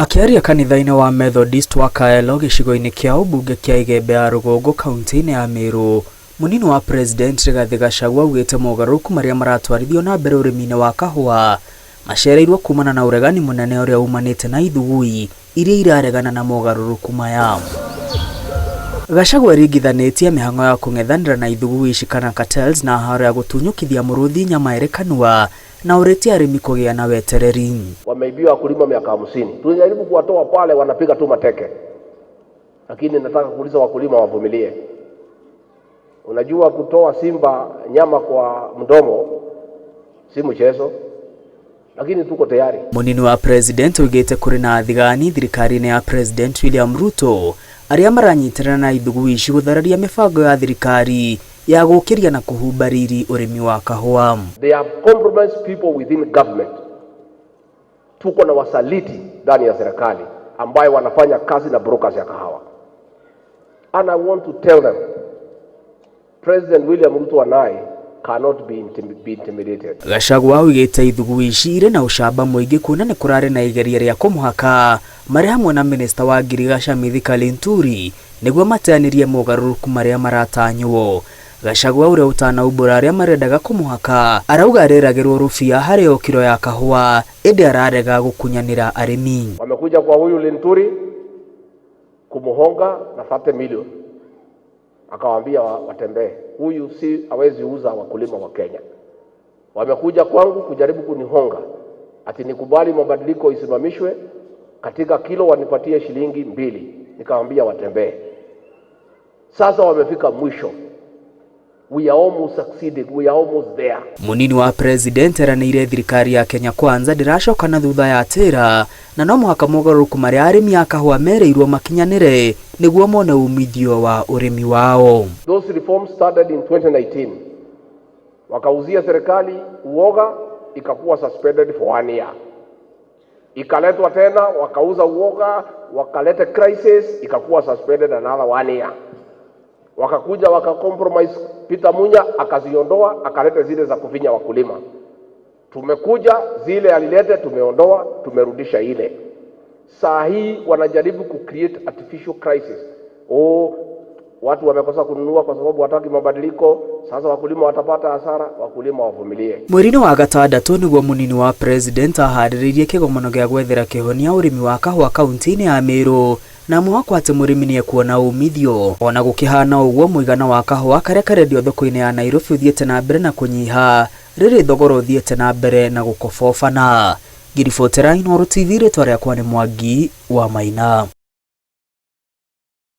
Akĩaria kanitha-inĩ wa Methodist wa Kaelo gĩcigo-inĩ kĩa ũmbunge kĩa Igembe ya Rũgongo kaunti-inĩ ya Meru, mũnini wa President Rigathĩ Gachagua augĩte mogarũrũku marĩa maratwarithio na mbere ũrĩmi-inĩ wa kahũa macereirwo kumana na ũregani mũnene ũrĩa umanĩte na ithugui iria iraregana na mogarũrũku maya. Gachagua aringithanĩtie mĩhang'o ya kũng'ethanĩra na ithugui ici kana cartels na haro ya gũtunyũkithia mũrũthi nyama ĩrĩ kanua na ũrĩtie arĩmi kũgĩa na wetereri. Wameibiwa wakulima miaka 50. Tunajaribu kuwatoa pale, wanapiga tu mateke, lakini nataka kuuliza wakulima wavumilie. Unajua, kutoa simba nyama kwa mdomo si mchezo, lakini tuko tayari. Mũnini wa President oigĩte kũrĩ na athigani thirikari-inĩ ya President William Ruto arĩa maranyitanĩra na ithugui ici gũthararia mĩbango ya thirikari ya gũkĩria na kũhumba riri ũrĩmi wa kahũa. They have compromised people within government. Tuko na wasaliti ndani ya serikali ambayo wanafanya kazi na brokers ya kahawa. And I want to tell them, President William Ruto and I cannot be intimidated. Gachagua oigĩte ithugui ici irĩ na ũcamba mũingĩ kuona nĩ kũrarĩ na igeria rĩa kũmũhaka marĩ hamwe na minista wa ngirigaca Mithika Linturi nĩguo mateanĩrie mogarũrũku marĩa maratanywo. Gachagua ũrĩa ũtanaumbũra arĩa marendaga kũmũhaka arauga areragĩrwo rũbia harĩ o kiro ya kahũa ĩndĩ ararega gũkunyanĩra arĩmi. Wamekuja kwa huyu Linturi kumuhonga na 30 million, akawaambia watembee, huyu si hawezi uza wakulima wa Kenya. Wamekuja kwangu kujaribu kunihonga ati nikubali mabadiliko isimamishwe katika kilo wanipatie shilingi 2, nikawaambia watembee. Sasa wamefika mwisho. We are almost succeeding, we are almost there. Munini wa President eranĩire thirikari ya Kenya Kwanza ndĩracoka na thutha ya tĩra na no mũhaka mogarũrũku marĩa arĩmi a kahũa merĩirwo makinyanĩre nĩguo mone umithio wa ũrĩmi wao. Those reforms started in 2019. Wakauzia serikali uoga, ikakuwa suspended for one year. Ikaletwa tena, wakauza uoga, wakaleta crisis, ikakuwa suspended another one year. Wakakuja waka compromise, Peter Munya akaziondoa, akaleta zile za kufinya wakulima. Tumekuja zile alilete, tumeondoa, tumerudisha ile. Saa hii wanajaribu ku create artificial crisis. Oh, watu wamekosa kununua kwa sababu wataki mabadiliko. Sasa wakulima watapata hasara, wakulima wavumilie. Mweri-inĩ wa gatandatũ nĩguo mũnini wa President aharĩrĩirie kĩgomano gĩa gwethera kĩhonia ũrĩmi wa kahũa kaunti-inĩ ya Meru na mwĩhoko atĩ mũrĩmi nĩekuona umithio. Ona gũkĩhana ũguo, mũigana wa kahũa karĩa karendio thoko-inĩ ya Nairobi ũthiĩte na mbere na kũnyiha rĩrĩ thogora ũthiĩte na mbere na gũkobobana. Ngiribotera Inooro TV, rĩtwa rĩakwa nĩ Mwangi wa Maina.